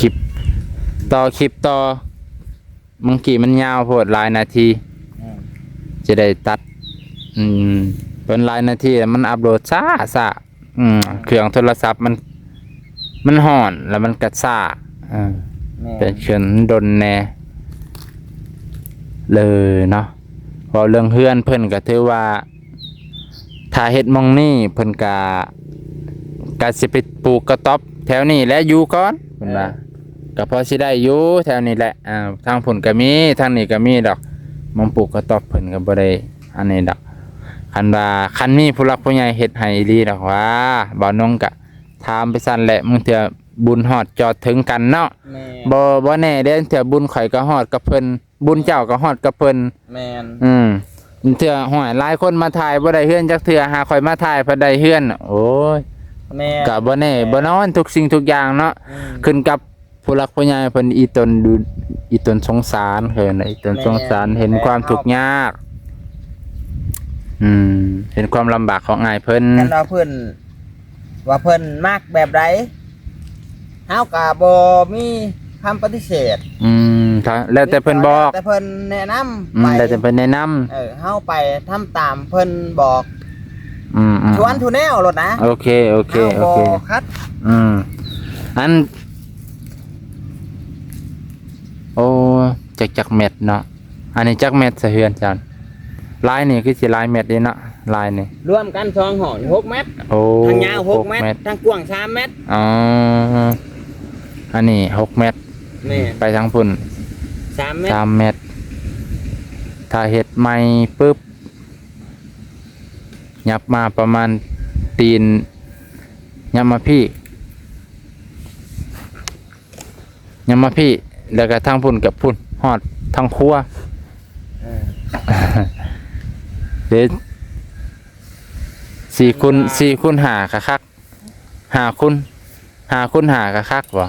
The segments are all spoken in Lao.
ຄລິບ ຕໍ່ຄລິບຕໍ່ ບາງທີມັນຍາວໂພດ ຫຼາຍນາທີ ແມ່ນ ຈະໄດ້ຕັດ ອືມ ເປັນຫຼາຍນາທີແລ້ວມັນອັບໂຫຼດຊ້າໆ ອືມ ເຄື່ອງໂທລະສັບມັນ ມັນຮ້ອນ ແລ້ວມັນກະຊ້າ ເອີ ແມ່ນ ເປັນເຄື່ອງດົນແດ່ເລີຍເນາະ. ເວົ້າເລື່ອງເຮືອນເພິ່ນກະຖືວ່າ ຖ້າເຮັດໝ່ອງນີ້ເພິ່ນກະ ກະຊິໄປປູກກະຕ໊ອບແຖວນີ້ແຫຼະ ຢູ່ກ່ອນເພິ່ນວ່າ ເອີ ກະພໍຊິໄດ້ຢູ່ແຖວນີ້ແຫຼະ ອ່າ ທາງພຸ້ນກະມີ ທາງນີ້ກະມີດອກ ໝ່ອງປູກກະຕ໊ອບເພິ່ນກະບໍ່ໄດ້ອັນນີ້ດອກ. ຄັນວ່າ ຄັນມີຜູ້ຫຼັກຜູ້ໃຫຍ່ເຮັດໃຫ້ອີ່ຫຼີດອກຫວາ ບ່າວນົງກະຖາມໄປຊັ້ນແຫຼະ ບາງເທື່ອບຸນຮອດຈອດເຖິງກັນເນາະ ແມ່ນ ບໍ່ ບໍ່ແນ່ເດ້ ເທື່ອບຸນຂ້ອຍກະຮອດກັບເພິ່ນ ບຸນເຈົ້າກໍຮອດກັບເພິ່ນ ແມ່ນ ອືມ ເທື່ອ ຫ້ວຍ ຫຼາຍຄົນມາຖ່າຍບໍ່ໄດ້ເຮືອນຈັກເທື່ອ ຫາຂ້ອຍມາຖ່າຍພັດໄດ້ເຮືອນ ໂອ້ຍ ແມ່ນ ກໍບໍ່ແນ່ບໍ່ນອນທຸກສິ່ງທຸກຢ່າງເນາະ ອືມ ຂຶ້ນກັບຜູ້ຫຼັກຜູ້ໃຫຍ່ເພິ່ນ ອີ່ຕົນດູ ອີ່ຕົນສົງສານ ເອີ້ນອີ່ຕົນ ແມ່ນ ສົງສານ ເຫັນຄວາມທຸກຍາກ ອືມ ເຫັນຄວາມລຳບາກຂອງອ້າຍເພິ່ນ ຄັນວ່າເພິ່ນ ວ່າເພິ່ນມັກແບບໃດ ເຮົາກະບໍ່ມີຄຳປະຕິເສດ ອືມ ແລ້ວແຕ່ເພິ່ນບອກ ແລ້ວແຕ່ເພິ່ນແນະນຳ ອືມ ໄປ ແລ້ວແຕ່ເພິ່ນແນະນຳ ເອີ ເຮົາໄປທຳຕາມເພິ່ນບອກ ອືມໆໆ ຊວນທຸແນວໂລດນະ ໂອເຄ ໂອເຄ ເຮົາບໍ່ ໂອເຄ ຂັດ ອືມ ອັນ ໂອ້ ຈັກ ຈັກແມັດເນາະ ອັນນີ້ຈັກແມັດຊະເຮືອນເຈົ້າ ລາຍນີ້ຄືຊິຫຼາຍແມັດເດ້ເນາະ ລາຍນີ້ ລວມກັນສອງຫ້ອງຫົກແມັດ ໂອ້ ທັງຍາວຫົກແມັດ ຫົກແມັດ ທັງກວ້າງສາມແມັດ ອໍ ອັນນີ້ຫົກແມັດ ແມ່ນ ໄປທາງພຸ້ນສາມແມັດ ສາມແມັດ ຖ້າເຮັດໃໝ່ປຶບ ຫຍັບມາປະມານຕີນ ຫຍັບມາພີ້ ຫຍັບມາພີ້ ແລ້ວກະທາງພຸ້ນກັບພຸ້ນ ຮອດທາງຄົວ ເອີ ເດ້ ສີ່ຄູນ ສີ່ຄູນຫ້າກະຄັກ ຫ້າຄູນ ຫ້າຄູນຫ້າກະຄັກບໍ່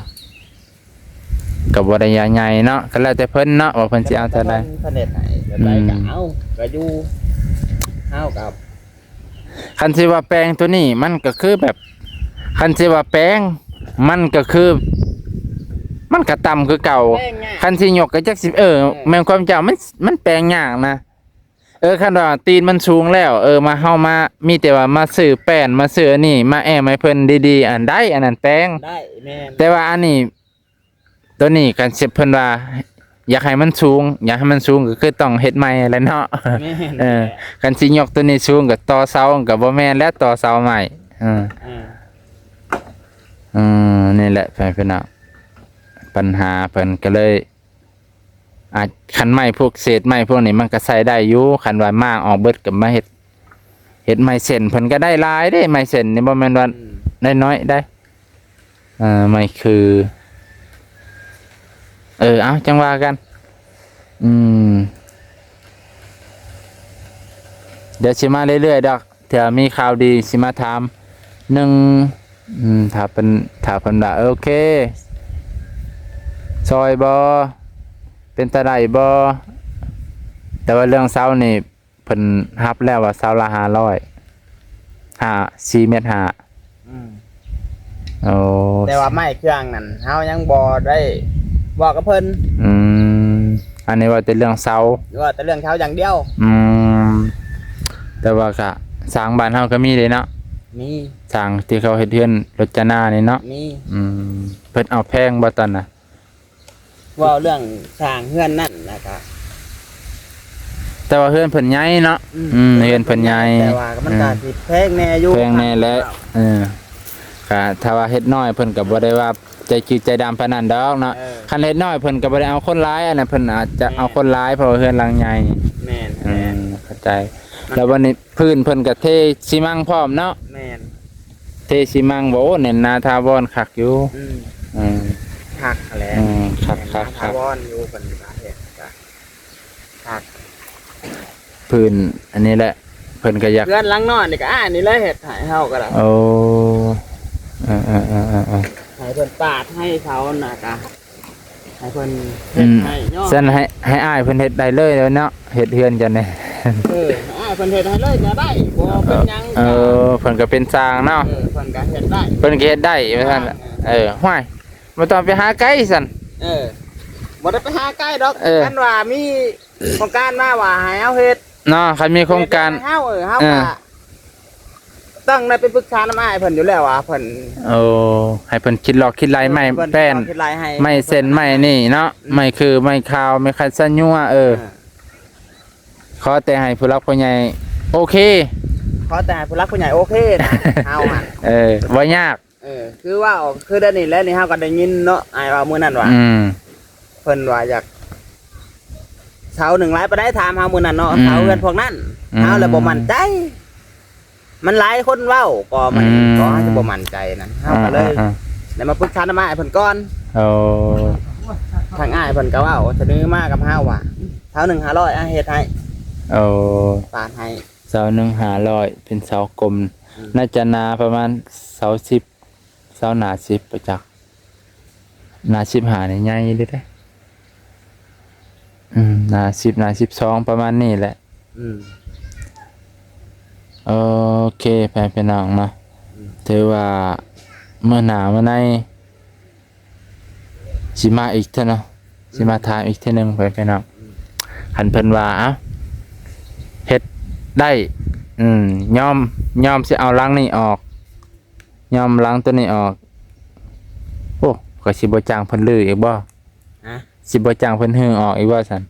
ກະບໍ່ໄດ້ໃຫຍ່ເນາະ ກະແລ້ວແຕ່ເພິ່ນເນາະ ວ່າເພິ່ນຊິເອົາເທົ່າໃດ ເພິ່ນເຮັດໃຫ້ແບບໃດກະເອົາ ກະຢູ່ ເຮົາກະ ຄັນຊິວ່າແປງໂຕນີ້ມັນກະຄືແບບ ຄັນຊິວ່າແປງມັນກະຄື ມັນກະຕ່ຳຄືເກົ່າ ແປງຍາກ ຄັນຊິຍົກກະຈັກຊິ ເອີ ແມ່ນຄວາມເຈົ້າ ມັນ ມັນແປງຍາກນະ ເອີ ຄັນວ່າຕີນມັນສູງແລ້ວ ເອີ ມາ ເຮົາມາ ມີແຕ່ວ່າມາຊື້ແປ້ນ ມາຊື້ອັນນີ້ ມາແອ້ມໃຫ້ເພິ່ນດີໆ ອັນໃດ ອັນນັ້ນແປງ ໄດ້ ແມ່ນ ແຕ່ວ່າອັນນີ້ ໂຕນີ້ຄັນຊິເພິ່ນວ່າ ຢາກໃຫ້ມັນສູງ ຢາກໃຫ້ມັນສູງກໍຄືຕ້ອງເຮັດໃໝ່ແຫຼະເນາະ ແມ່ນ ເອີ ຄັນຊິຍົກໂຕນີ້ສູງກໍຕໍ່ເສົາ ກໍບໍ່ແມ່ນແລ້ວ ຕໍ່ເສົາໃໝ່ ເອີ ເອີ ເອີ ນີ້ແຫຼະ ພໍ່ແມ່ພີ່ນ້ອງ ບັນຫາເພິ່ນກໍເລີຍ ອາ ຄັນໄມ້ພວກເສດໄມ້ພວກນີ້ມັນກໍໃຊ້ໄດ້ຢູ່ ຄັນວ່າມ້າງອອກເບິດກໍມາເຮັດ ເຮັດໄມ້ເສັ້ນເພິ່ນກໍໄດ້ຫຼາຍເດ້ ໄມ້ເສັ້ນນີ້ບໍ່ແມ່ນວ່າ ອືມ ນ້ອຍໆໄດ໋ ເອີ ໄມ້ຄື ເອີ ເອົາ ຈັ່ງວ່າກັນ ອືມ ດຽວຊິມາເລື້ອຍໆດອກ ເທື່ອມີຂ່າວດີຊິມາຖາມໜຶ່ງ ອືມ ຖ້າເພິ່ນ ຖ້າເພິ່ນວ່າ ໂອເຄ ຊ່ອຍບໍ່ ເປັນຕາໄດ້ບໍ່ ແຕ່ວ່າເລື່ອງເສົານີ້ ເພິ່ນຮັບແລ້ວວ່າເສົາລະຫ້າຮ້ອຍ ຫ້າ ສີ່ແມັດຫ້າ ອືມ ໂອ້ ແຕ່ວ່າໄມ້ເຄື່ອງນັ້ນ ເຮົາຍັງບໍ່ໄດ້ບອກກັບເພິ່ນ ອືມ ອັນນີ້ເວົ້າແຕ່ເລື່ອງເສົາ ເວົ້າແຕ່ເລື່ອງເສົາຢ່າງດຽວ ອືມ ແຕ່ວ່າກະຊ່າງບ້ານເຮົາກໍມີເດ້ເນາະ ມີ ຊ່າງທີ່ເຂົາເຮັດເຮືອນລົດຈະນານີ້ເນາະ ມີ ອືມ ເພິ່ນເອົາແພງບໍ່ຕອນນະ? ເວົ້າເລື່ອງສ້າງເຮືອນນັ້ນ ແລ້ວກະ ແຕ່ວ່າເຮືອນເພິ່ນໃຫຍ່ເນາະ ອືມ ອືມ ເຮືອນເພິ່ນໃຫຍ່ ແຕ່ວ່າມັນກະ ອືມ ຊິແພງແດ່ຢູ່ ແພງແດ່ແຫຼະ ເອີ ກະຖ້າວ່າເຮັດນ້ອຍເພິ່ນກະບໍ່ໄດ້ວ່າໃຈຈືດໃຈດຳປານນັ້ນດອກເນາະ ເອີ ຄັນເຮັດນ້ອຍເພິ່ນກະບໍ່ໄດ້ເອົາຄົນຫຼາຍ ອັນນັ້ນເພິ່ນອາດຈະ ແມ່ນ ເອົາຄົນຫຼາຍ ເພາະວ່າເຮືອນຫຼັງໃຫຍ່ ແມ່ນ ອືມ ແມ່ນ ເຂົ້າໃຈ ແລ້ວບັດນີ້ພື້ນເພິ່ນກະເທຊີມັງພ້ອມເນາະ ແມ່ນ ເທຊີມັງບໍ່ ໂອ້ ແໜ້ນໜາຖາວອນຄັກຢູ່ ອືມ ເອີ ຄັກຫັ້ນແຫຼະ ເອີ ຄັກໆໆ ຖາວອນຢູ່ ເພິ່ນກະເຮັດກະຄັກ ພື້ນອັນນີ້ແຫຼະ ເພິ່ນກະຢາກ ເຮືອນຫຼັງນອນນີ້ກະອ້າຍນີ້ແຫຼະເຮັດໃຫ້ ເຮົາກະໄດ້ ໂອ້ ເອີໆໆໆໆ ໃຫ້ເພິ່ນປາດໃຫ້ເຂົານະກະ ໃຫ້ເພິ່ນເຮັດໃຫ້ເນາະ ອືມ ຊັ້ນໃຫ້ ໃຫ້ອ້າຍເພິ່ນເຮັດໄດ້ເລີຍເນາະ ເຮັດເຮືອນເຈົ້ານີ້ ເອີ ໃຫ້ອ້າຍເພິ່ນເຮັດໃຫ້ເລີຍກະໄດ້ ບໍ່ເປັນຫຍັງ ເອີ ເພິ່ນກະເປັນຊ່າງເນາະ ເອີ ເພິ່ນກະເຮັດໄດ້ ເພິ່ນກະເຮັດໄດ້ວ່າຊັ້ນ ເອີ ຫ້ວຍ ບໍ່ຕ້ອງໄປຫາໄກຊັ້ນ. ເອີ ບໍ່ໄດ້ໄປຫາໄກດອກ. ເອີ ຄັນວ່າມີໂຄງການມາວ່າໃຫ້ເຮົາເຮັດເນາະ, ຄັນມີໂຄງການ ເຮັດໃຫ້ເຮົາ ເອີ ເຮົາ ເອີ ກໍຕ້ອງໄດ້ໄປປຶກສານຳອ້າຍເພິ່ນຢູ່ແລ້ວວ່າເພິ່ນ ໂອ້ ໃຫ້ເພິ່ນຄິດລອກຄິດໄລ່ ເອີ ໃໝ່ ເພິ່ນ ແປ້ນ ຄິດລອກຄິດໄລ່ໃຫ້ ໄມ້ເສັ້ນໄມ້ນີ້ເນາະ. ອືມ ໄມ້ຄືໄມ້ຂາວ ໄມ້ຄັນຊະຍົວ ເອີ ເອີ ຂໍແຕ່ໃຫ້ຜູ້ຫຼັກຜູ້ໃຫຍ່ໂອເຄ ຂໍແຕ່ໃຫ້ຜູ້ຫຼັກຜູ້ໃຫຍ່ໂອເຄນະ ເຮົາຫັ້ນ ເອີ ບໍ່ຍາກ. ເອີ ຄືເວົ້າ ຄືດຽວນີ້ແຫຼະນີ້ ເຮົາກໍໄດ້ຍິນເນາະ ອ້າຍເວົ້າມື້ນັ້ນວ່າ ອືມ ເພິ່ນວ່າຢາກເສົາໜຶ່ງຫຼາຍປານໃດ ຖາມເຮົາມື້ນັ້ນເນາະ. ອືມ ເສົາເຮືອນພວກນັ້ນ ອືມ ເຮົາລະບໍ່ໝັ້ນໃຈ ມັນຫຼາຍຄົນເວົ້າ ກໍມັນ ອືມ ກໍເຮົາຈະບໍ່ໝັ້ນໃຈນັ້ນ ເຮົາກໍເລີຍ ອ່າໆໆ ໄດ້ມາປຶກສານຳອ້າຍເພິ່ນກ່ອນ. ໂອ້ ທາງອ້າຍເພິ່ນກໍເວົ້າສະເໜີມາກັບເຮົາວ່າ ເສົາໜຶ່ງຫ້າຮ້ອຍ ອ່ະ ເຮັດໃຫ້ ໂອ້ ປານໃຫ້ ເສົາໜຶ່ງຫ້າຮ້ອຍ ເປັນເສົາກົມ ອືມ ໜ້າຈະໜາປະມານຊາວສິບ ເສົາໜາສິບປະຈັກ ໜາສິບຫ້ານີ້ໃຫຍ່ເດ້. ອືມ ໜາສິບ ໜາສິບສອງ ປະມານນີ້ແຫຼະ. ອືມ ໂອເຄ ພໍ່ແມ່ພີ່ນ້ອງເນາະ ອືມ ຖືວ່າມື້ໜ້າມື້ໃນຊິມາອີກເທື່ອເນາະ ອືມ ຊິມາຖາມອີກເທື່ອໜຶ່ງ ພໍ່ແມ່ພີ່ນ້ອງ. ອືມ ຄັນເພິ່ນວ່າ ເອົ້າ ເຮັດໄດ້ ອືມ ຍອມ ຍອມຊິເອົາຫຼັງນີ້ອອກ ຍອມຫຼັງໂຕນີ້ອອກ ໂອ້ ຂ້ອຍຊິບໍ່ຈ້າງເພິ່ນຮື້ອີກບໍ່? ຮະ? ຊິບໍ່ຈ້າງເພິ່ນຮື້ອອກອີກບໍ່ຊັ້ນ?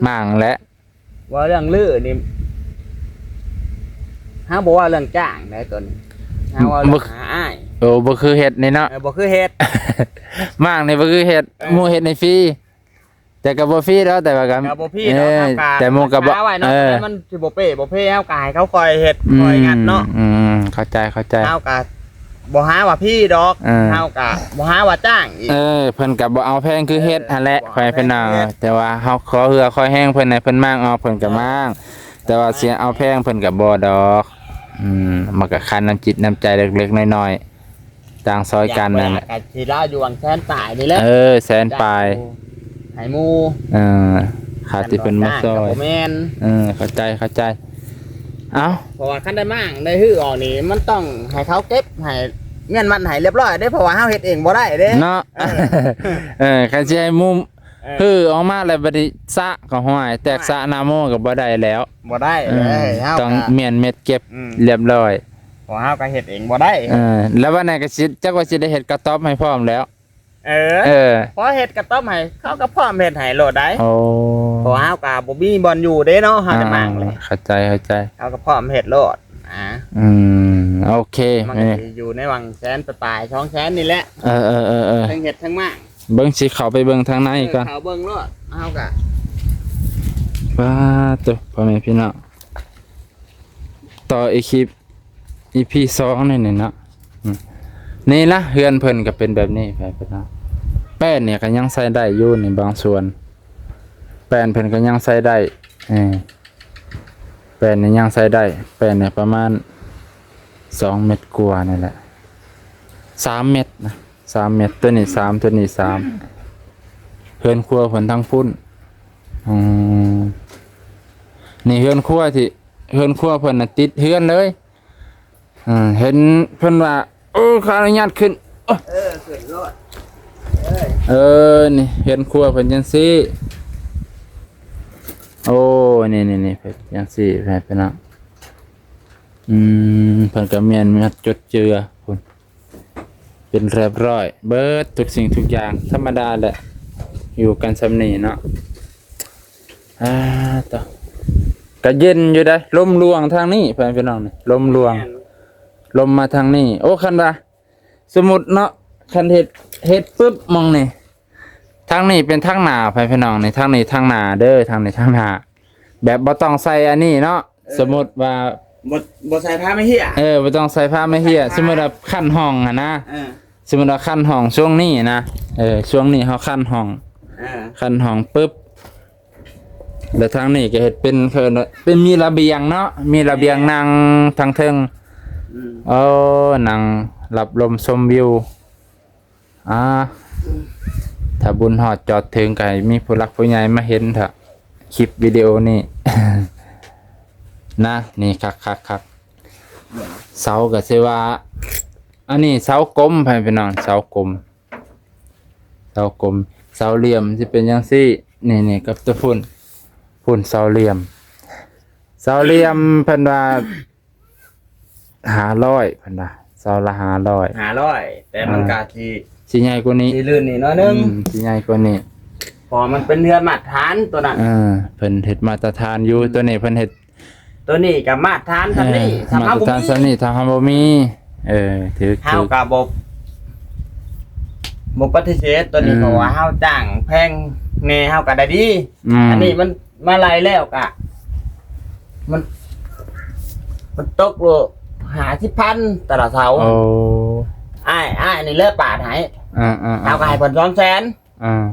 ມ້າງແຫຼະ. ເວົ້າເລື່ອງຮື້ນີ້ ເຮົາບໍ່ເວົ້າເລື່ອງຈ້າງໃດ໋ຕົວນີ້ ເຮົາເວົ້າເລື່ອງຫາອ້າຍ. ໂອ້ ບໍ່ຄືເຮັດນີ້ເນາະ. ເອີ ບໍ່ຄືເຮັດ ມ້າງນີ້ບໍ່ຄືເຮັດ ເອີ ໝູ່ເຮັດໃຫ້ຟຣີ. ແຕ່ກໍບໍ່ຟຣີດອກ ແຕ່ວ່າກໍ ກໍບໍ່ຟຣີດອກ ເອີ ເຮົາກໍ ແຕ່ໝູ່ກໍບໍ່ ຮັກສາໄວ້ເນາະ. ເອີ ມັນຊິບໍ່ເປ້ບໍ່ເພ ເຮົາກໍໃຫ້ເຂົາຄ່ອຍເຮັດ ອືມ ຄ່ອຍງັດເນາະ. ອືມ ເຂົ້າໃຈ ເຂົ້າໃຈ. ເຮົາກໍບໍ່ຫາວ່າຟຣີດອກ ເອີ ເຮົາກໍບໍ່ຫາວ່າຈ້າງອີກ. ເອີ ເພິ່ນກໍບໍ່ເອົາແພງຄືເຮັດຫັ້ນແຫຼະ ເອີ ບໍ່ເອົາແພງຄືເຮັດ ຂ້ອຍເປັນນາ ແຕ່ວ່າເຮົາຂໍເຫື່ອຂໍແຮງເພິ່ນ ໃຫ້ເພິ່ນມ້າງອອກ ເພິ່ນກໍມ້າງ. ເອີ ແຕ່ວ່າຊິເອົາແພງເພິ່ນກໍບໍ່ດອກ. ອືມ ມັນກໍຄັນນ້ຳຈິດນ້ຳໃຈເລັກໆນ້ອຍໆ ຕ່າງຊ່ອຍກັນນັ້ນແຫຼະ. ຢາກໄປລາວກໍຊິລາວຢູ່ຫວ່າງແສນປາຍນີ້ແຫຼະ. ເອີ ແສນປາຍ ໃຫ້ໝູ່ ເອີ ຄ່າທີ່ເພິ່ນມາຊ່ອຍ ບໍ່ແມ່ນ. ເອີ ເຂົ້າໃຈ ເຂົ້າໃຈ. ເອົ້າ ເພາະວ່າຄັນໄດ້ມ້າງໄດ້ຮື້ອອກນີ້ ມັນຕ້ອງໃຫ້ເຂົາເກັບ ໃຫ້ເງິນມັນໃຫ້ຮຽບຮ້ອຍເດ້ ເພາະວ່າເຮົາເຮັດເອງບໍ່ໄດ້ເດ້ເນາະ. ເອີ ເອີ ຄັນຊິໃຫ້ໝູ່ ເອີ ຮື້ອອກມາແລ້ວ ບັດນີ້ສະກໍຫ້ວຍ ແຕກສະນາໂມກໍບໍ່ໄດ້ແລ້ວ. ບໍ່ໄດ້ ເອີ ເອີຍ ເຮົາ ຕ້ອງ ກໍ ມ້ຽນເມັດເກັບ ອືມ ຮຽບຮ້ອຍ. ເພາະເຮົາກໍເຮັດເອງບໍ່ໄດ້. ເອີ ແລ້ວບັດນັ້ນກໍຊິ ຈັກວ່າຊິໄດ້ເຮັດກະຕ໊ອບໃຫ້ພ້ອມແລ້ວ. ເອີ ເອີ ພໍເຮັດກະຕ໊ອບໃຫ້ ເຂົາກໍພ້ອມເຮັດໃຫ້ໂລດໄດ໋. ໂອ້ ເພາະວ່າເຮົາກໍບໍ່ມີບ່ອນຢູ່ເດ້ເນາະ ເຮົາຈະມ້າງເລີຍ. ເຂົ້າໃຈ ເຂົ້າໃຈ. ເຮົາກໍພ້ອມເຮັດໂລດ. ອ່າ ອືມ ໂອເຄ ມັນກໍຊິຢູ່ໃນຫວ່າງແສນປາຍໆ ສອງແສນນີ້ແຫຼະ. ເອີໆໆໆ ທັງເຮັດທັງມ້າງ. ເບິ່ງ ຊິເຂົ້າໄປເບິ່ງທາງໃນກ່ອນ. ເອີ ເຂົ້າເບິ່ງໂລດ ເຮົາກໍ ປາດໂທ້ ພໍ່ແມ່ພີ່ນ້ອງ ຕໍ່ອີກຄລິບ ອີພີສອງ ນີ້ ນີ້ເນາະ. ອືມ ນີ້ລະ ເຮືອນເພິ່ນກໍເປັນແບບນີ້ ແປນນີ້ກໍຍັງໃຊ້ໄດ້ຢູ່ນີ້ບາງສ່ວນ ແປນເພິ່ນກໍຍັງໃຊ້ໄດ້. ເອີ ແປນນີ້ຍັງໃຊ້ໄດ້ ແປນນີ້ປະມານສອງແມັດກວ່ານີ້ແຫຼະ ສາມແມັດນະ ສາມແມັດ ໂຕນີ້ສາມ ໂຕນີ້ສາມ. ເຮືອນຄົວເພິ່ນທາງພຸ້ນ. ອືມ ນີ້ເຮືອນຄົວທີ່ ເຮືອນຄົວເພິ່ນນະຕິດເຮືອນເລີຍ. ເອີ ເຫັນເພິ່ນວ່າ ໂອ້ ຂໍອະນຸຍາດຂຶ້ນ. ເອີ ເອີ ຂຶ້ນໂລດ. ເອີ ນີ້ເຮືອນຄົວເພິ່ນຈັ່ງຊີ້. ໂອ້ ນີ້ໆໆ ເພິ່ນຈັ່ງຊີ້ ແມ່ນພີ່ນ້ອງ. ອືມ ເພິ່ນກໍແມ່ນມາຈົດເຈືອພຸ້ນ ເປັນຮຽບຮ້ອຍເບິດທຸກສິ່ງທຸກຢ່າງ. ທຳມະດາແຫຼະ ຢູ່ກັນຊ່ຳນີ້ເນາະ. ອ່າ ໂຕ ກະເຢັນຢູ່ເດ້ ລົມລ່ວງທາງນີ້ ພໍ່ແມ່ພີ່ນ້ອງ ນີ້ ລົມລ່ວງ ແມ່ນ ລົມມາທາງນີ້. ໂອ້ ຄັນວ່າສົມມຸດເນາະ ຄັນເຮັດ ເຮັດປຶບໝ່ອງນີ້ ທາງນີ້ເປັນທາງໜ້າ ພໍ່ແມ່ພີ່ນ້ອງ ນີ້ ທາງນີ້ທາງໜ້າເດີ ທາງນີ້ທາງໜ້າ ແບບບໍ່ຕ້ອງໃສ່ອັນນີ້ເນາະ. ເອີ ສົມມຸດວ່າ ບໍ່ ບໍ່ໃສ່ຜ້າມາເຮຍ. ເອີ ບໍ່ຕ້ອງໃສ່ຜ້າມາເຮຍ. ບໍ່ໃສ່ຜ້າ ສົມມຸດວ່າຂັ້ນຫ້ອງຫັ້ນນະ. ເອີ ສົມມຸດວ່າຂັ້ນຫ້ອງຊ່ວງນີ້ນະ ເອີ ຊ່ວງນີ້ເຮົາຂັ້ນຫ້ອງ ເອີ ຂັ້ນຫ້ອງປຶບ ແລ້ວທາງນີ້ກໍເຮັດເປັນ ເອີ້ນວ່າເປັນມີລະບຽງເນາະ ມີລະບຽງ ລະບຽງ ນັ່ງທາງເທິງ. ອືມ ໂອ້ ນັ່ງຮັບລົມຊົມວິວ. ອ່າ ຖ້າບຸນຮອດຈອດເຖິງ ກໍໃຫ້ມີຜູ້ຫຼັກຜູ້ໃຫຍ່ມາເຫັນເຖາະ ຄລິບວິດີໂອນີ້ນະ. ນີ້ຄັກໆໆ ເສົາກໍຊິວ່າ ອັນນີ້ເສົາກົມ ພໍ່ແມ່ພີ່ນ້ອງ ເສົາກົມ. ເສົາກົມ ເສົາຫຼ່ຽມຊິເປັນຈັ່ງຊີ້ ນີ້ໆ ກັບຕົວພຸ້ນ ພຸ້ນເສົາຫຼ່ຽມ ເສົາຫຼ່ຽມເພິ່ນວ່າ ຫ້າຮ້ອຍ ເພິ່ນວ່າ ເສົາລະຫ້າຮ້ອຍ ຫ້າຮ້ອຍ ແຕ່ມັນ ອ່າ ກະຊິ ຊິໃຫຍ່ກວ່ານີ້ ຊິລື່ນນີ້ໜ້ອຍໜຶ່ງ ອືມ ຊິໃຫຍ່ກວ່ານີ້ ເພາະວ່າມັນເປັນເຮືອນມາດຖານຕົວນັ້ນ ເອີ ເພິ່ນເຮັດມາດຕະຖານຢູ່ ອືມ ຕົວນີ້ເພິ່ນເຮັດ ຕົວນີ້ກໍມາດຖານສ່ຳນີ້ ເອີ ສຳລັບ ມາດຕະຖານສ່ຳນີ້ ຖ້າເຮົາບໍ່ມີ ເອີ ຖືກ ເຮົາກໍບໍ່ ບໍ່ປະຕິເສດຕົວນີ້ ອືມ ເພາະວ່າເຮົາຈ້າງແພງແດ່ ເຮົາກໍໄດ້ດີ ອືມ ອັນນີ້ມັນ ມາໄລ່ແລ້ວກະ ມັນ ມັນຕົກໂລ ຫ້າສິບພັນແຕ່ລະເສົາ ໂອ້ ອ້າຍ ອ້າຍນີ້ແຫຼະປາດໃຫ້ ອ່າໆໆ ເຮົາກໍໃຫ້ເພິ່ນສອງແສນ ອ່າ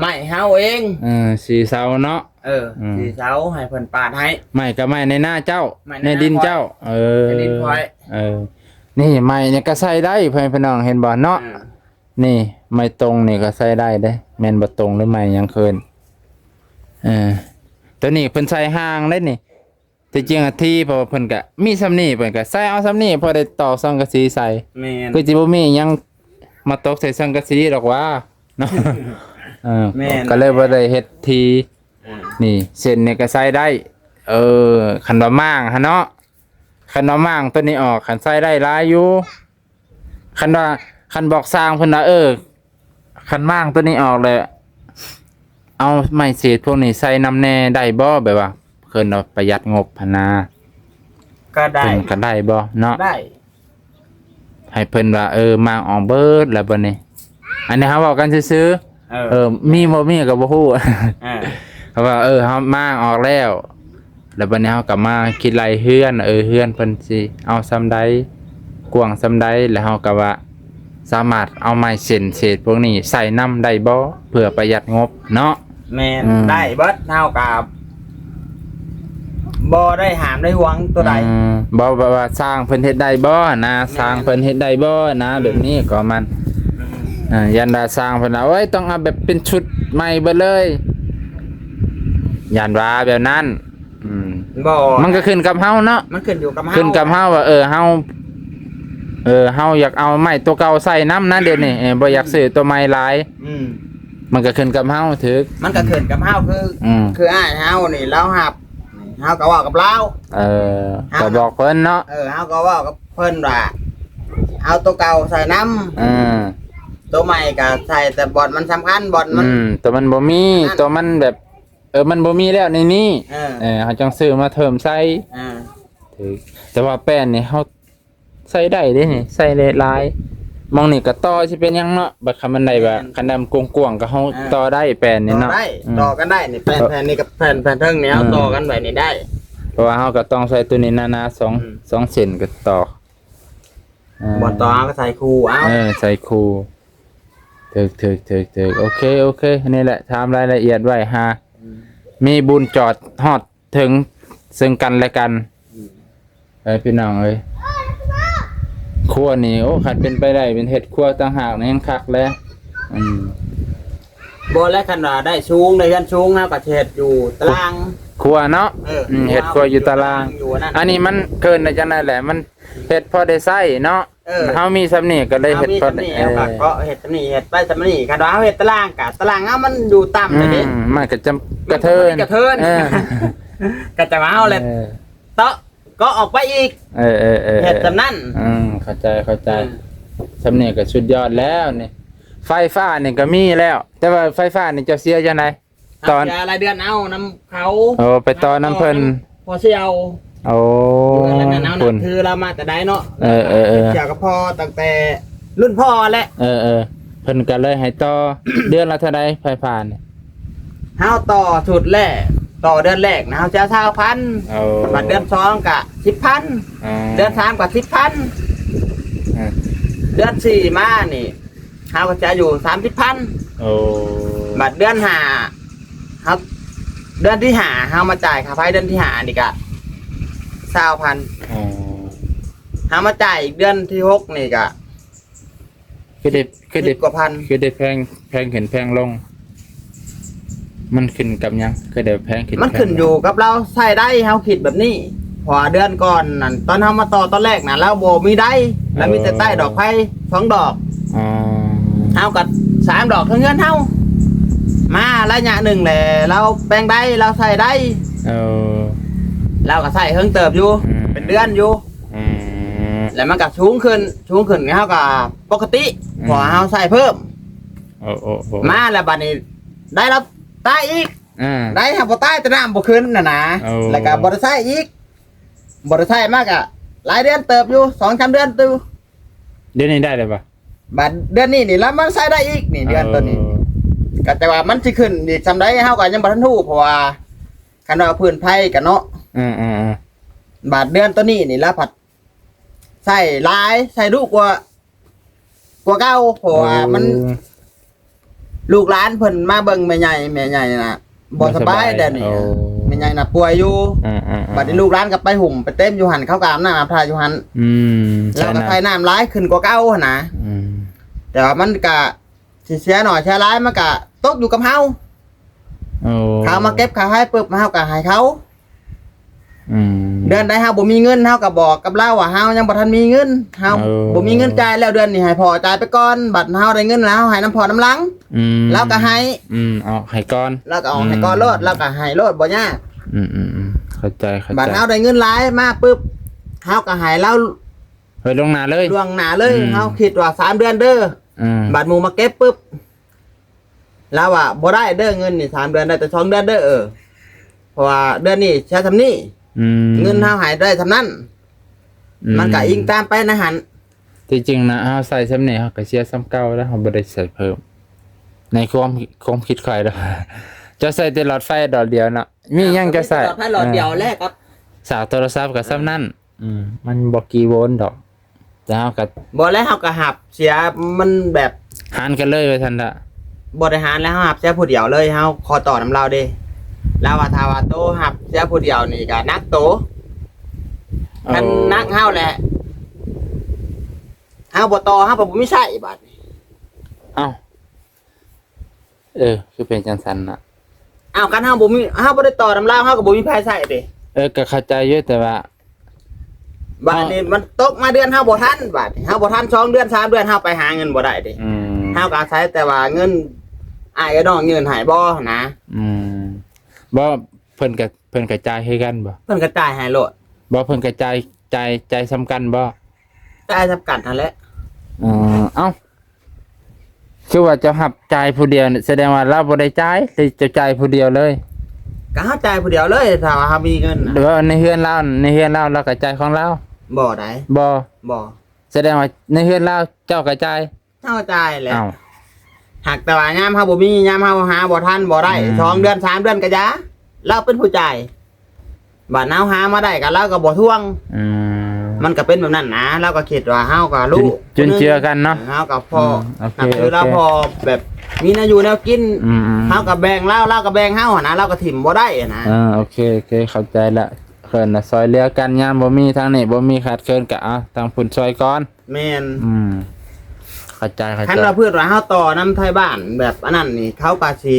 ໄມ້ເຮົາເອງ ເອີ ສີ່ເສົາເນາະ ເອີ ອືມ ສີ່ເສົາໃຫ້ເພິ່ນປາດໃຫ້ ໄມ້ກໍໄມ້ໃນນາເຈົ້າ ໄມ້ໃນນາ ໃນດິນເຈົ້າ ຂ້ອຍ ເອີ ໃນດິນຂ້ອຍ ເອີ ນີ້ໄມ້ນີ້ກໍໃຊ້ໄດ້ ພໍ່ແມ່ພີ່ນ້ອງເຫັນບໍ່ເນາະ ອ່າ ນີ້ໄມ້ຕົງນີ້ກໍໃຊ້ໄດ້ເດ້ ແມ່ນບໍ່ຕົງ ຫຼືໄມ້ຫຍັງເອີ້ນ ເອີ ຕົວນີ້ເພິ່ນໃສ່ຫ່າງເດ້ນີ້ ທີ່ຈິງອະທີ ເພາະວ່າເພິ່ນກະມີສ່ຳນີ້ ເພິ່ນກະໃສ່ເອົາສ່ຳນີ້ ພໍໄດ້ຕອກສັງກະສີໃສ່ ແມ່ນ ຄືຊິບໍ່ມີຫຍັງມາຕົກໃສ່ສັງກະສີດອກຫວາເນາະ ເອີ ແມ່ນ ກໍເລີຍບໍ່ໄດ້ເຮັດທີ ອ່າ ນີ້ເສັ້ນນີ້ກໍໃສ່ໄດ້ ເອີ ຄັນວ່າມ້າງຫັ້ນເນາະ ຄັນວ່າມ້າງຕົວນີ້ອອກ ຄັນໃສ່ໄດ້ຫຼາຍຢູ່ ຄັນວ່າ ຄັນບອກຊ່າງເພິ່ນວ່າ ເອີ ຄັນມ້າງຕົວນີ້ອອກແລ້ວ ເອົາໄມ້ເສດພວກນີ້ໃສ່ນຳແດ່ໄດ້ບໍ່? ແບບວ່າເພິ່ນວ່າປະຢັດງົບຫັ້ນນາ ກໍໄດ້ ເພິ່ນກໍໄດ້ບໍ່ເນາະ? ໄດ້ ໃຫ້ເພິ່ນວ່າ ເອີ ມ້າງອອກເບິດແລ້ວບັດນີ້ ອັນນີ້ເຮົາເວົ້າກັນຊື່ໆ ເອີ ເອີ ມີບໍ່ມີກໍບໍ່ຮູ້ ເອີ ເຂົາວ່າ ເອີ ເຮົາມ້າງອອກແລ້ວ ແລ້ວບັດນີ້ເຮົາກໍມາຄິດໄລ່ເຮືອນ ເອີ ເຮືອນເພິ່ນຊິເອົາສ່ຳໃດ ກວ້າງສ່ຳໃດ ແລ້ວເຮົາກໍວ່າສາມາດເອົາໄມ້ເສັ້ນເສດພວກນີ້ໃສ່ນຳໄດ້ບໍ່ ເພື່ອປະຢັດງົບເນາະ? ແມ່ນ ອືມ ໄດ້ເບິດ ເຮົາກໍບໍ່ໄດ້ຫ້າມໄດ້ຫວງຕົວໃດ ອືມ ບໍ່ແບບວ່າຊ່າງເພິ່ນເຮັດໄດ້ບໍ່ນະ ແມ່ນ ຊ່າງເພິ່ນເຮັດໄດ້ບໍ່ນະ ອືມ ແບບນີ້ກໍມັນ ອືມ ອ່າ ຢ້ານວ່າຊ່າງເພິ່ນວ່າ ໂອ້ຍ ຕ້ອງເອົາແບບເປັນຊຸດໃໝ່ເບິດເລີຍ ຢ້ານວ່າແບບນັ້ນ ອືມ ບໍ່ ມັນກໍຂຶ້ນກັບເຮົາເນາະ ມັນຂຶ້ນຢູ່ກັບເຮົາ ຂຶ້ນກັບເຮົາວ່າ ເອີ ເຮົາ ເອີ ເຮົາຢາກເອົາໄມ້ຕົວເກົ່າໃສ່ນຳນະ ດຽວນີ້ ເອີ ບໍ່ຢາກຊື້ຕົວໃໝ່ຫຼາຍ ອືມ ມັນກໍຂຶ້ນກັບເຮົາ ຖືກ ມັນກໍຂຶ້ນກັບເຮົາ ຄື ອືມ ຄືອ້າຍເຮົານີ້ລາວຮັບ ເຮົາກໍເວົ້າກັບລາວ ເອີ ເຮົາກໍບອກເພິ່ນເນາະ ເອີ ເຮົາກໍເວົ້າກັບເພິ່ນວ່າ ເອົາຕົວເກົ່າໃສ່ນຳ ເອີ ຕົວໃໝ່ກໍໃສ່ແຕ່ບ່ອນມັນສຳຄັນ ບ່ອນມັນ ອືມ ຕົວມັນບໍ່ມີ ນັ້ນ ຕົວມັນແບບ ເອີ ມັນບໍ່ມີແລ້ວໃນນີ້ ເອີ ເອີ ເຮົາຈັ່ງຊື້ມາເພີ່ມໃສ່ ອ່າ ຖືກ ແຕ່ວ່າແປ້ນນີ້ເຮົາໃສ່ໄດ້ເດ້ນີ້ ໃສ່ໄດ້ຫຼາຍ ໝ່ອງນີ້ກໍຕໍ່ຊິເປັນຫຍັງເນາະ ບັດຄັນມັນໄດ້ວ່າ ແມ່ນ ຄັນດຳກວ້າງໆກໍເຮົາ ອ່າ ຕໍ່ໄດ້ແປ້ນນີ້ເນາະ ຕໍ່ໄດ້ ອືມ ຕໍ່ກັນໄດ້ນີ້ ແຜ່ນ ເອີ ແຜ່ນນີ້ກັບແຜ່ນ ແຜ່ນເທິງນີ້ເຮົາ ອືມ ຕໍ່ກັນໄວ້ນີ້ໄດ້ ເພາະວ່າເຮົາກໍຕ້ອງໃສ່ຕົວນີ້ໜາໆ ສອງ ອືມ ສອງເສັ້ນກໍຕໍ່ ອ່າ ບ່ອນຕໍ່ເຮົາກໍໃສ່ຄູ່ເອົາ ເອີ ໃສ່ຄູ່ ຖືກໆໆໆ ໂອເຄ ໂອເຄ ນີ້ແຫຼະ ຖາມລາຍລະອຽດໄວ້ ຫາ ອືມ ມີບຸນຈອດຮອດເຖິງເຊິ່ງກັນແລະກັນ ອືມ ເອີ ພີ່ນ້ອງເອີຍ ຄົວນີ້ ໂອ້ ຄັນເປັນໄປໄດ້ເປັນເຮັດຄົວຕ່າງຫາກນີ້ແຮ່ງຄັກແຫຼະ ອືມ ບໍ່ແລະ ຄັນວ່າໄດ້ສູງ ໄດ້ເຮືອນສູງ ເຮົາກໍຊິເຮັດຢູ່ຕາລາງ ຄົວເນາະ ເອີ ອືມ ເຮັດຄົວຢູ່ຕາລາງ ຢູ່ນັ້ນ ອັນນີ້ມັນເກີນໄດ້ຈັ່ງໃດແຫຼະ ມັນ ເຮັດພໍໄດ້ໃຊ້ເນາະ ເອີ ເຮົາມີສ່ຳນີ້ກໍເລີຍເຮັດພໍໄດ້ ເຮົາມີສ່ຳນີ້ ເອີ ເຮົາກໍເກາະເຮັດສ່ຳນີ້ ເຮັດໄປສ່ຳນີ້ ຄັນວ່າເຮົາເຮັດຕາລາງກະ ຕາລາງເຮົາມັນຢູ່ຕ່ຳ ອືມ ເດ້ ມັນກໍຈະກະເທີນ ມັນກໍກະເທີນ ເອີ ກໍຈະວ່າເຮົາແຫຼະ ເອີ ເຕາະເກາະອອກໄປອີກ ເອີໆໆໆ ເຮັດສ່ຳນັ້ນ ອືມ ເຂົ້າໃຈ ເຂົ້າໃຈ ອືມ ສ່ຳນີ້ກໍສຸດຍອດແລ້ວນີ້ ໄຟຟ້ານີ້ກໍມີແລ້ວ ແຕ່ວ່າໄຟຟ້ານີ້ເຈົ້າເສຍຈັ່ງໃດ? ຕອນ ເອົາເສຍລາຍເດືອນເອົານຳເຂົາ ໂອ້ ໄປຕໍ່ນຳເພິ່ນ ຕໍ່ນຳພໍ່ສ່ຽວ ໂອ້ ເດືອນລະນັ້ນເອົາ ພຸ້ນ ນະ ຄືລາວມາແຕ່ໃດເນາະ ເອີໆໆ ເປັນສ່ຽວກັບພໍ່ຕັ້ງແຕ່ລຸ້ນພໍ່ແຫຼະ ເອີໆ ເພິ່ນກໍເລີຍໃຫ້ຕໍ່ ເດືອນລະເທົ່າໃດໄຟຟ້ານີ້? ເຮົາຕໍ່ຊຸດແລກ ຕໍ່ເດືອນແລກນະ ເຮົາເສຍຊາວພັນ ໂອ້ ບັດເດືອນສອງກະສິບພັນ ອໍ ເດືອນສາມກະສິບພັນ ອ່າ ເດືອນສີ່ມານີ້ ເຮົາກໍຈະຢູ່ສາມສິບພັນ ໂອ້ ບັດເດືອນຫ້າ ເຮົາ ເດືອນທີຫ້າ ເຮົາມາຈ່າຍຄ່າໄຟເດືອນທີຫ້ານີ້ກະຊາວພັນ ອໍ ເຮົາມາຈ່າຍອີກເດືອນທີຫົກນີ້ກະ ຄືໄດ້ ຄືໄດ້ ສິບກວ່າພັນ ຄືໄດ້ແພງ ແພງຂຶ້ນແພງລົງ ມັນຂຶ້ນກັບຫຍັງ? ຄືໄດ້ແພງຂຶ້ນ ມັນຂຶ້ນຢູ່ກັບລາວໃຊ້ໄດ້ ເຮົາຄິດແບບນີ້ ເພາະວ່າເດືອນກ່ອນນັ້ນ ຕອນເຮົາມາຕໍ່ຕອນແລກນະ ລາວບໍ່ມີໄດ ລາວມີແຕ່ ເອີ ໄດ້ດອກໄຟສອງດອກ ອໍ ເຮົາກໍ ສາມດອກເທິງເຮືອນເຮົາ. ມາໄລຍະໜຶ່ງແຫຼະ ລາວແປງໄດ້ ລາວໃຊ້ໄດ້. ເອີ ລາວກໍໃຊ້ເຮິງເຕີບຢູ່ ອືມ ເປັນເດືອນຢູ່. ອືມ ແລ້ວມັນກໍສູງຂຶ້ນ ສູງຂຶ້ນ ເຮົາກໍປົກກະຕິ ອືມ ເພາະວ່າເຮົາໃຊ້ເພີ່ມ. ໂອ້ ໂອ້ ໂອ້ ມາແລ້ວບັດນີ້ໄດ້ລາວຕາຍອີກ. ອ່າ ໄດ້ຫາບໍ່ຕາຍ ແຕ່ນ້ຳບໍ່ຂຶ້ນນະນະ. ໂອ້ ແລ້ວກໍບໍ່ໄດ້ໃຊ້ອີກ ບໍ່ໄດ້ໃຊ້ມາກໍຫຼາຍເດືອນເຕີບຢູ່ ສອງສາມເດືອນຕື່. ດຽວນີ້ໄດ້ແລ້ວບໍ່? ບາດເດືອນນີ້ນີ້ລາວມາໃຊ້ໄດ້ອີກນີ້ ເດືອນໂຕນີ້. ເອີ ກໍແຕ່ວ່າມັນຊິຂຶ້ນອີກສ່ຳໃດ ເຮົາກໍຍັງບໍ່ທັນຮູ້ ເພາະວ່າຄັນວ່າພື້ນໄຟກໍເນາະ. ເອີໆໆ ບາດເດືອນໂຕນີ້ນີ້ລາວພັດໃຊ້ຫຼາຍ ໃຊ້ດຸກວ່າ ກວ່າເກົ່າ ເພາະວ່າມັນ ໂອ້ ລູກຫຼານເພິ່ນມາເບິ່ງແມ່ໃຫຍ່ ແມ່ໃຫຍ່ນະບໍ່ສະບາຍ ບໍ່ສະບາຍ ດຽວນີ້. ໂອ້ ແມ່ໃຫຍ່ນະປ່ວຍຢູ່. ອືມໆໆ ບັດນີ້ລູກຫຼານກໍໄປຫຸ້ມໄປເຕັມຢູ່ຫັ້ນ ເຂົາກໍອາບນ້ຳອາບທ່າຢູ່ຫັ້ນ. ອືມ ແລ້ວກໍໃຊ້ນ້ຳຫຼາຍຂຶ້ນກວ່າເກົ່າຫັ້ນນະ. ອືມ ແຕ່ວ່າມັນກໍຊິເສຍໜ້ອຍເສຍຫຼາຍ ມັນກໍຕົກຢູ່ກັບເຮົາ. ໂອ້ ເຂົາມາເກັບຄ່າໄຟປຶບ ເຮົາກໍໃຫ້ເຂົາ. ອືມ ເດືອນໃດເຮົາບໍ່ມີເງິນ ເຮົາກໍບອກກັບລາວວ່າເຮົາຍັງບໍ່ທັນມີເງິນ ເຮົາ ເອີ ບໍ່ມີເງິນຈ່າຍແລ້ວ ເດືອນນີ້ໃຫ້ພໍ່ຈ່າຍໄປກ່ອນ ບັດເຮົາໄດ້ເງິນແລ້ວ ເຮົາໃຫ້ນຳພໍ່ນຳຫຼັງ. ອືມ ລາວກໍໃຫ້. ອືມ ເອົາໃຫ້ກ່ອນ. ລາວກໍເອົາໃຫ້ກ່ອນໂລດ. ອືມ ລາວກໍໃຫ້ໂລດ ບໍ່ຍາກ. ອືມໆໆ ເຂົ້າໃຈ ເຂົ້າໃຈ. ບັດເຮົາໄດ້ເງິນຫຼາຍມາປຶບ ເຮົາກໍໃຫ້ລາວ ໄວ້ລ່ວງໜ້າເລີຍ ລ່ວງໜ້າເລີຍ. ອືມ ເຮົາຄິດວ່າສາມເດືອນເດີ. ອືມ ບັດໝູ່ມາເກັບປຶບ ລາວວ່າບໍ່ໄດ້ເດີ ເງິນນີ້ສາມເດືອນ ໄດ້ແຕ່ສອງເດືອນເດີ. ເອີ ເພາະວ່າເດືອນນີ້ເສຍສ່ຳນີ້. ອືມ ເງິນເຮົາໃຫ້ໄດ້ສ່ຳນັ້ນ. ອືມ ມັນກໍອີງຕາມໄປໃນຫັ້ນ. ທີ່ຈິງນະ ເຮົາໃສ່ສ່ຳນີ້ ເຮົາກໍເສຍສ່ຳເກົ່າແລ້ວ ເຮົາບໍ່ໄດ້ໃສ່ເພີ່ມ ໃນຄວາມ ຄວາມຄິດຂ້ອຍເດີ. ເຈົ້າໃສ່ແຕ່ຫຼອດໄຟດອກດຽວເນາະ ມີຫຍັງກໍໃສ່ ຫຼອດໄຟຫຼອດດຽວແລ້ວກໍ ສາກໂທລະສັບກໍສ່ຳນັ້ນ. ອືມ ມັນບໍ່ກີ່ໂວນດອກ ແຕ່ເຮົາກໍ ບໍ່ແລ້ວ ເຮົາກໍຮັບເສຍ ມັນແບບ ຫານກັນເລີຍວ່າຊັ້ນລະ. ບໍ່ໄດ້ຫານແລ້ວ ເຮົາຮັບເສຍຜູ້ດຽວເລີຍ ເຮົາຂໍຕໍ່ນຳລາວເດ້. ລາວວ່າຖ້າວ່າໂຕຮັບເສຍຜູ້ດຽວນີ້ກໍໜັກໂຕ. ໂອ້ ຄັນໜັກເຮົາແຫຼະ ເຮົາບໍ່ຕໍ່ ເຮົາກໍບໍ່ມີໃຊ້ບາດນີ້. ເອົ້າ ເອີ ຄືເປັນຈັ່ງຊັ້ນນະ. ອ້າວ ຄັນເຮົາບໍ່ມີ ເຮົາບໍ່ໄດ້ຕໍ່ນຳລາວ ເຮົາກໍບໍ່ມີໃຜໃຊ້ເດ້. ເອີ ກໍເຂົ້າໃຈຢູ່ ແຕ່ວ່າ ບາດນີ້ມັນຕົກມາເດືອນເຮົາບໍ່ທັນ ບາດນີ້ເຮົາບໍ່ທັນ ສອງເດືອນ ສາມເດືອນ ເຮົາໄປຫາເງິນບໍ່ໄດ້ເດ້. ອືມ ເຮົາກໍອາໄສແຕ່ວ່າເງິນອ້າຍກັບນ້ອງຍື່ນໃຫ້ບໍ່ຫັ້ນນະ. ອືມ ບໍ່ ເພິ່ນກໍ ເພິ່ນກໍຈ່າຍຄືກັນບໍ່? ເພິ່ນກໍຈ່າຍໃຫ້ໂລດ. ບໍ່ ເພິ່ນກໍຈ່າຍ ຈ່າຍ ຈ່າຍສ່ຳກັນບໍ່? ຈ່າຍສ່ຳກັນຫັ້ນແຫຼະ. ເອີ ເອົ້າ ຄືວ່າເຈົ້າຮັບຈ່າຍຜູ້ດຽວນີ້ ສະແດງວ່າລາວບໍ່ໄດ້ຈ່າຍ ຫຼືເຈົ້າຈ່າຍຜູ້ດຽວເລີຍ? ກໍເຮົາຈ່າຍຜູ້ດຽວເລີຍ ຖ້າວ່າເຮົາມີເງິນນະ. ແຕ່ວ່າໃນເຮືອນລາວ ໃນເຮືອນລາວ ລາວກໍຈ່າຍຂອງລາວ? ບໍ່ໄດ໋. ບໍ່? ບໍ່. ສະແດງວ່າໃນເຮືອນລາວເຈົ້າກໍຈ່າຍ? ເຮົາຈ່າຍແຫຼະ. ເອົ້າ ຫາກແຕ່ວ່າຍາມເຮົາບໍ່ມີ ຍາມເຮົາຫາບໍ່ທັນບໍ່ໄດ້ ອືມ ສອງເດືອນ ສາມເດືອນກໍຢ່າ ລາວເປັນຜູ້ຈ່າຍ. ບາດເຮົາຫາມາໄດ້ກໍລາວກໍບໍ່ທວງ. ອືມ ມັນກໍເປັນແບບນັ້ນນະ ລາວກໍຄິດວ່າເຮົາກໍລູກ ຈຸນ ຈຸນເຈືອກັນເນາະ. ເຮົາກໍພໍ ອືມ ໂອເຄ ນັບຖືລາວ ໂອເຄ ພໍແບບມີແນວຢູ່ແນວກິນ. ອືມໆ ເຮົາກໍແບ່ງລາວ ລາວກໍແບ່ງເຮົາຫັ້ນນະ ລາວກໍຖິ້ມບໍ່ໄດ້ຫັ້ນນະ. ເອີ ໂອເຄ ໂອເຄ ເຂົ້າໃຈລະ. ເພິ່ນນະຊ່ອຍເຫຼືອກັນ ຍາມບໍ່ມີ ທາງນີ້ບໍ່ມີຂາດເຂີນກໍ ເອົາ ທາງພຸ້ນຊ່ອຍກ່ອນ. ແມ່ນ. ອືມ ເຂົ້າໃຈ ເຂົ້າໃຈ. ຄັນວ່າພືດວ່າເຮົາຕໍ່ນຳໄທບ້ານແບບອັນນັ້ນນີ້ ເຂົາກໍຊິ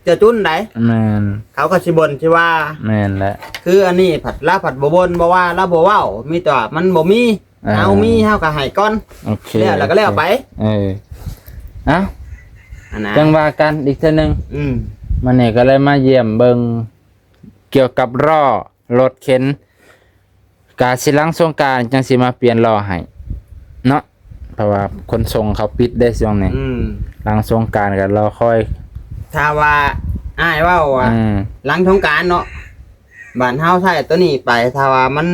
ເຈື່ອຈຸນໃດ໋. ແມ່ນ. ເຂົາກໍຊິບົ່ນຊິວ່າ. ແມ່ນແຫຼະ. ຄືອັນນີ້ພັດ ລາວພັດບໍ່ບົ່ນບໍ່ວ່າ ລາວບໍ່ເວົ້າ ມີແຕ່ວ່າມັນບໍ່ມີ. ເອີ ເຮົາມີເຮົາກໍໃຫ້ກ່ອນ. ໂອເຄ ແລ້ວ ແລ້ວກໍແລ້ວໄປ. ໂອເຄ ເອີ ເອົ້າ ອັນນະ ຈັ່ງວ່າກັນອີກເທື່ອໜຶ່ງ. ອືມ ມື້ນີ້ກໍເລີຍມາຢ້ຽມເບິ່ງກ່ຽວກັບລໍ້ ລົດເຂັນ ກະຊິຫຼັງສົງການຈັ່ງຊິມາປ່ຽນລໍ້ໃຫ້ເນາະ ເພາະວ່າຂົນສົ່ງເຂົາປິດເດ້ຊ່ວງນີ້. ອືມ ຫຼັງສົງການກໍລໍຄອຍ. ຖ້າວ່າອ້າຍເວົ້າວ່າ ອືມ ຫຼັງສົງການເນາະ ບາດເຮົາໃຊ້ໂຕນີ້ໄປ ຖ້າວ່າມັນ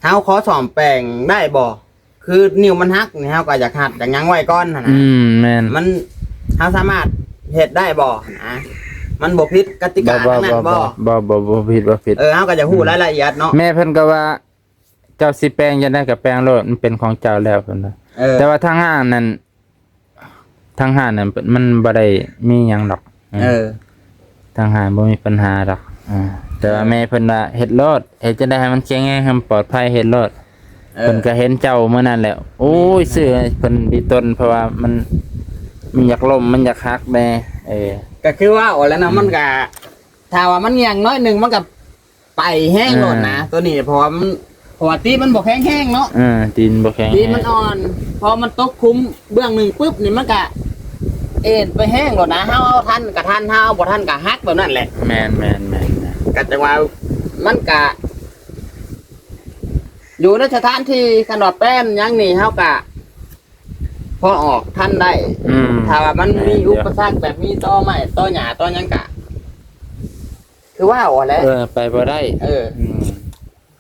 ເຮົາຂໍສ້ອມແປງໄດ້ບໍ່? ຄືນິ້ວມັນຫັກນີ້ ເຮົາກໍຢາກຮັດຢາກຫຍັງໄວ້ກ່ອນຫັ້ນນະ. ອືມ ແມ່ນ. ມັນ ເຮົາສາມາດເຮັດໄດ້ບໍ່ຫັ້ນນະ? ມັນບໍ່ຜິດກະຕິກາ ບໍ່ ທາງນັ້ນບໍ່? ບໍ່ ບໍ່ ບໍ່ ບໍ່ຜິດ ບໍ່ຜິດ. ເອີ ເຮົາກໍຢາກຮູ້ ອືມ ລາຍລະອຽດເນາະ. ແມ່ເພິ່ນກໍວ່າ ເຈົ້າຊິແປງຈັ່ງໃດກໍແປງໂລດ ມັນເປັນຂອງເຈົ້າແລ້ວ ເພິ່ນວ່າ. ເອີ ແຕ່ວ່າທາງຫ້າງນັ້ນ ທາງຮ້ານນັ້ນມັນບໍ່ໄດ້ມີຫຍັງດອກ. ເອີ ເອີ ທາງຮ້ານບໍ່ມີບັນຫາດອກ. ເອີ ແຕ່ວ່າ ເອີ ແມ່ເພິ່ນວ່າເຮັດໂລດ ເຮັດຈັ່ງໃດໃຫ້ມັນແຂງແຮງ ໃຫ້ມັນປອດໄພ ເຮັດໂລດ. ເອີ ເພິ່ນກໍເຫັນເຈົ້າມື້ນັ້ນແຫຼະ ໂອ້ຍ ແມ່ນ ຊື້ໃຫ້ເພິ່ນດີຕົນ ເພາະວ່າມັນ ມັນຢາກລົ້ມ ມັນຢາກຫັກແດ່. ເອີ ກໍຄືເວົ້າແຫຼະເນາະ. ອືມ ມັນກໍ ຖ້າວ່າມັນຫຍັງໜ້ອຍໜຶ່ງ ມັນກໍ ໄປແຮງໂລດນະ ເອີ ໂຕນີ້ ເພາະວ່າມັນ ເພາະວ່າຕີນມັນບໍ່ແຂງແຮງເນາະ ເອີ ຕີນບໍ່ແຂງ ຕີນມັນອ່ອນ ພໍມັນຕົກຂຸມເບື້ອງໜຶ່ງປຶບນີ້ ມັນກະເອນໄປແຮງໂລດນະ ເຮົາເອົາທັນກະທັນ ເຮົາເອົາບໍ່ທັນກະຫັກແບບນັ້ນແຫຼະ ແມ່ນໆໆໆ ກະຈັ່ງວ່າມັນກະ ຢູ່ໃນສະຖານທີ່ ຄັນວ່າແປນຫຍັງນີ້ ເຮົາກະພໍອອກທັນໄດ້ ອືມ ຖ້າວ່າມັນມີ ແມ່ນຢູ່ ອຸປະສັກແບບມີຕໍໄມ້ຕໍຫຍ້າຕໍຫຍັງກະ ຄືວ່າຫັ້ນແຫຼະ ເອີ ໄປບໍ່ໄດ້ ເອີ ອືມ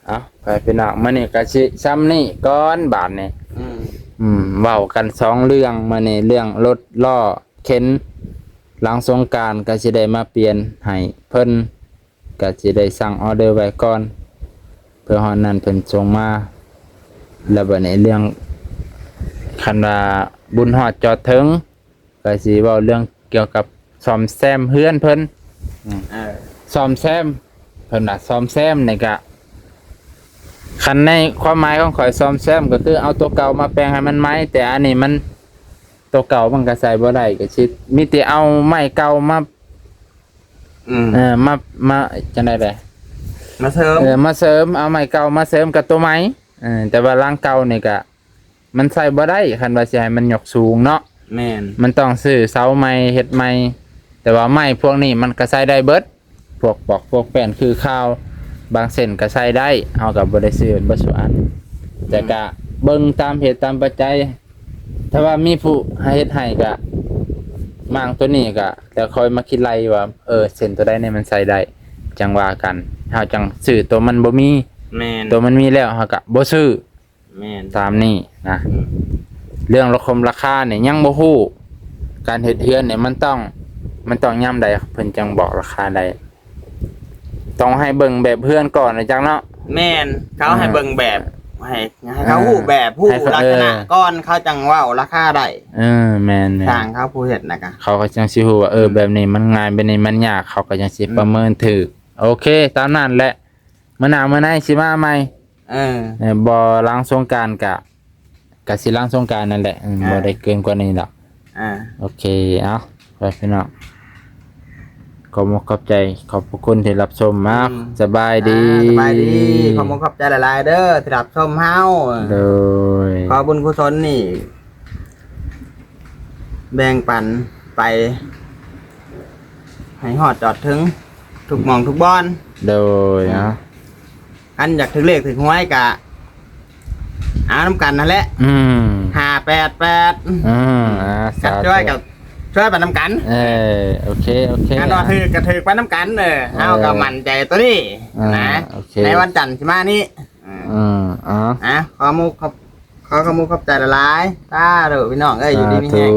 ເອົາ ໄປພີ່ນ້ອງ ມື້ນີ້ກະຊິຊ່ຳນີ້ກ່ອນບາດນີ້ ອືມ ອືມ ເວົ້າກັນສອງເລື່ອງ ມື້ນີ້ເລື່ອງລົດລໍ້ເຂັນ ຫຼັງສົງການກະຊິໄດ້ມາປ່ຽນໃຫ້ເພິ່ນ ກະຊິໄດ້ສັ່ງອໍເດີໄວ້ກ່ອນ ເພື່ອຮອດນັ້ນເພິ່ນສົ່ງມາ ແລ້ວບາດນີ້ເລື່ອງ ຄັນວ່າບຸນຮອດຈອດເຖິງ ກະຊິເວົ້າເລື່ອງກ່ຽວກັບສ້ອມແຊມເຮືອນເພິ່ນ ອືມ ເອີ ສ້ອມແຊມ ເພິ່ນວ່າສ້ອມແຊມນີ້ກະ ຄັນໃນຄວາມໝາຍຂອງຂ້ອຍ ສ້ອມແຊມກະຄືເອົາໂຕເກົ່າມາແປງໃຫ້ມັນໃໝ່ ແຕ່ອັນນີ້ມັນ ໂຕເກົ່າມັນກະໃຊ້ບໍ່ໄດ້ ກະຊິມີແຕ່ເອົາໄມ້ເກົ່າມາ ອືມ ເອີ ມາ ມາຈັ່ງໃດແດ່ ມາເສີມ ເອີ ມາເສີມ ເອົາໄມ້ເກົ່າມາເສີມກັບໂຕໃໝ່ ເອີ ແຕ່ວ່າຫຼັງເກົ່ານີ້ກະ ມັນໃຊ້ບໍ່ໄດ້ ຄັນວ່າຊິໃຫ້ມັນຍົກສູງເນາະ ແມ່ນ ມັນຕ້ອງຊື້ເສົາໃໝ່ ເຮັດໃໝ່ ແຕ່ວ່າໄມ້ພວກນີ້ມັນກະໃຊ້ໄດ້ເບິດ ພວກປອກພວກແປ້ນຄືຄາວ ບາງເສັ້ນກະໃຊ້ໄດ້ ເຮົາກະບໍ່ໄດ້ຊື້ເບິດສູ່ອັນ ແຕ່ກະເບິ່ງຕາມເຫດຕາມປັດໄຈ ຖ້າວ່າມີຜູ້ໃຫ້ເຮັດໃຫ້ກະ ມ້າງໂຕນີ້ກະ ແລ້ວຄ່ອຍມາຄິດໄລ່ວ່າ ເອີ ເສັ້ນໂຕໃດນີ້ມັນໃຊ້ໄດ້ ຈັ່ງວ່າກັນ ເຮົາຈັ່ງຊື້ໂຕມັນບໍ່ມີ ແມ່ນ ໂຕມັນມີແລ້ວເຮົາກະບໍ່ຊື້ ແມ່ນ ຕາມນີ້ນະ ອືມ ເລື່ອງລາຄາ ລາຄານີ້ຍັງບໍ່ຮູ້ ການເຮັດເຮືອນນີ້ມັນຕ້ອງ ມັນຕ້ອງຍາມໃດເພິ່ນຈັ່ງບອກລາຄາໄດ້ ຕ້ອງໃຫ້ເບິ່ງແບບເຮືອນກ່ອນນະຈັກເນາະ ແມ່ນ ເຂົາໃຫ້ເບິ່ງແບບ ເອີ ໃຫ້ ໃຫ້ເຂົາ ເອີ ຮູ້ແບບ ຮູ້ ໃຫ້ເຂົາ ລັກສະນະ ເອີ ກ່ອນ ເຂົາຈັ່ງເວົ້າລາຄາໄດ້ ເອີ ແມ່ນໆ ຊ່າງເຂົາຜູ້ເຮັດນະກະ ເຂົາກະຈັ່ງຊິຮູ້ວ່າ ເອີ ອືມ ແບບນີ້ມັນງ່າຍ ແບບນີ້ມັນຍາກ ເຂົາກະຈັ່ງຊິ ອືມ ປະເມີນຖືກ ໂອເຄ ຕາມນັ້ນແຫຼະ ມື້ໜ້າມື້ໃນຊິມາໃໝ່ ເອີ ເອີ ບໍ່ຫຼັງສົງການກະ ກະຊິຫຼັງສົງການນັ້ນແຫຼະ ເອີ ອ່າ ບໍ່ໄດ້ເກີນກວ່ານີ້ດອກ ອ່າ ໂອເຄ ເອົາ ໄປພີ່ນ້ອງ ຂອບອົກຂອບໃຈ ຂອບພະຄຸນທີ່ຮັບຊົມ ມາ ອືມ ສະບາຍດີ ອ່າ ສະບາຍດີ ຂອບອົກຂອບໃຈຫຼາຍໆເດີທີ່ຮັບຊົມເຮົາ ໂດຍ ຂໍບຸນກຸສົນນີ້ ແບ່ງປັນໄປໃຫ້ຮອດຈອດເຖິງທຸກໝ່ອງທຸກບ່ອນ ໂດຍ ອືມ ເອົາ ຄັນຢາກຖືກເລກຖືກຫວຍກະເອົານຳກັນຫັ້ນແຫຼະ ອືມ ຫ້າແປດແປດ ອືມ ອ່າ ຄັນຊ່ວຍກະຊ່ວຍໄປນຳກັນ ເອີ ໂອເຄ ໂອເຄ ຄັນວ່າຖືກກະຖືກໄປນຳກັນ ເອີ ເອີ ເຮົາກະໝັ້ນໃຈໂຕນີ້ ອ່າ ນະ ໂອເຄ ໃນວັນຈັນຊິມານີ້ ອືມ ອ່າ ອ່າ ຂໍມຸກຂອບ ຂໍຂອບມຸກຂອບໃຈຫຼາຍໆ ສາທຸ ພີ່ນ້ອງເອີຍ ຢູ່ດີມີແຮງ ສາທຸ.